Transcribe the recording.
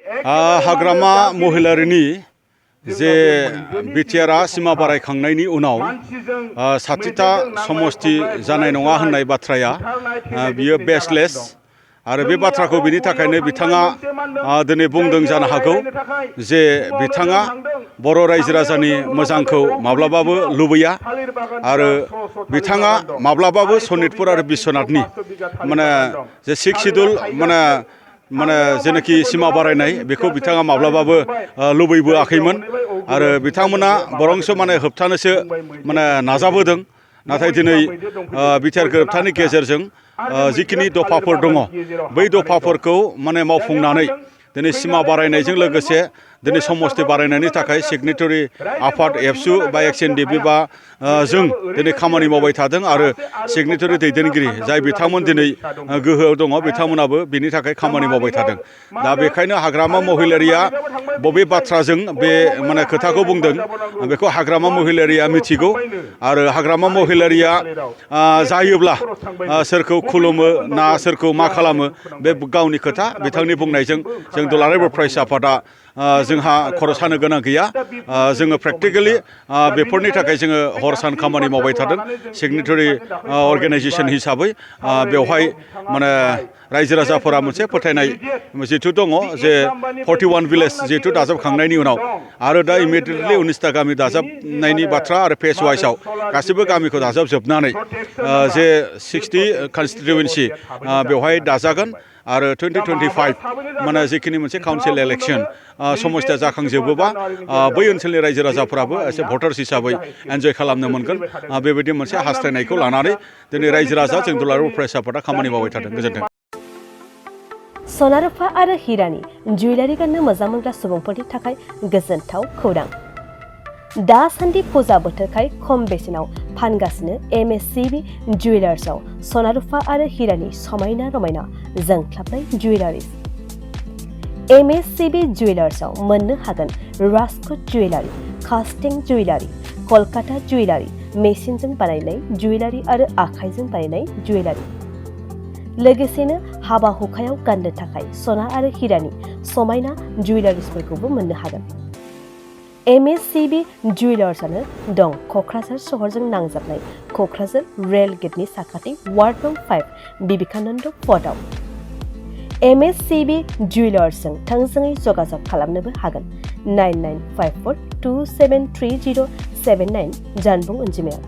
हाग्रामा महिलारिनि जे बिटिआरआ सिमा बारायखांनायनि उनाव 60टा समष्टि जानाय नङा होननाय बाथ्राया बियो बेसलेस आरो बे बाथ्राखौ बिनि थाखायनो बिथाङा दिनै बुंदों जानो हागौ जे बिथाङा बर' रायजो राजानि मोजांखौ माब्लाबाबो लुबैया आरो बिथाङा माब्लाबाबो सनितपुर आरो बिश्वनाथनि माने जे 6 शिड्युल माने जेनाखि सिमा बारायनाय बेखौ बिथाङा माब्लाबाबो लुबैबोआखैमोन आरो बिथांमोना बरंसो माने होबथानोसो माने नाजाबोदों नाथाय दिनै बिटिआर गोरोबथानि गेजेरजों जिखिनि दफाफोर दङ बै दफाफोरखौ माने मावफुंनानै दिनै सिमा बारायनायजों लोगोसे दिनै समष्टि बारायनायनि थाखाय सिगनेटरि आफाद एबसु बा XNDP बा जों दिनै खामानि मावबाय थादों आरो सिगनेटरि दैदेनगिरि जाय बिथांमोन दिनै गोहोआव दङ बिथांमोनाबो बिनि थाखाय खामानि मावबाय थादों दा बेखायनो हाग्रामा महिलारिया बबे बाथ्राजों बे माने खोथाखौ बुंदों बेखौ हाग्रामा महिलारिया मिथिगौ आरो हाग्रामा महिलारिया जायोब्ला सोरखौ खुलुमो ना सोरखौ मा खालामो बे गावनि खोथा बिथांनि बुंनायजों जों दुलाराय बर' फरायसा आफादा जोंहा खर' सानो गोनां गैया जोङो प्रेक्टिकेलि बेफोरनि थाखाय जोङो हर सान खामानि मावबाय थादों सिगनेटरि अर्गेनाइजेसन हिसाबै बेवहाय माने रायजो राजाफोरा मोनसे फोथायनाय जिथु दङ जे 41 भिलेज जिहेतु दाजाबखांनायनि उनाव आरो दा इमिडियेटलि 19टा गामि दाजाबनायनि बाथ्रा आरो फेज वाइसआव गासैबो गामिखौ दाजाबजोबनानै जे 60 कनस्टिटुवेन्सि बेवहाय दाजागोन आरो 2025 माने जिखिनि मोनसे काउन्सिल इलेक्सन समस्या जाखांजोबोबा बै ओनसोलनि रायजो राजाफोराबो एसे भटार्स हिसाबै एन्जय खालामनो मोनगोन बेबायदि मोनसे हास्थायनायखौ लानानै दिनै रायजो राजा जों दुलाराय फरायसा आफादा खामानि मावबाय थादों गोजोन्थों सना रुफा आरो हिरानि जुवेलारि गाननो मोजां मोनग्रा सुबुंफोरनि थाखाय गोजोनथाव खौरां दासान्दि फुजा बोथोरखाय खम बेसेनाव फानगासिनो MSCB जुवेलार्सआव सना रुफा आरो हिरानि समायना रमायना जोंख्लाबनाय जुवेलारिज MSCB जुवेलार्सआव मोननो हागोन राजकोट जुवेलारि कास्टिं जुवेलारि कलकाता जुवेलारि मेसिनजों बानायनाय जुवेलारि आरो आखाइजों बानायनाय जुवेलारि लोगोसेनो हाबा हुखायाव गाननो थाखाय सना आरो हिरानि समायना जुवेलारिसफोरखौबो मोननो हागोन MSCB जुवेलार्सआनो दं क'क्राझार सहरजों नांजाबनाय क'क्राझार रेल गेटनि साखाथि वार्ड नं 5 बिबेकानन्द पथआव MSCB जुवेलार्सजों थोंजोङै जगाजग खालामनोबो हागोन 9954273079 जानबुं अनजिमायाव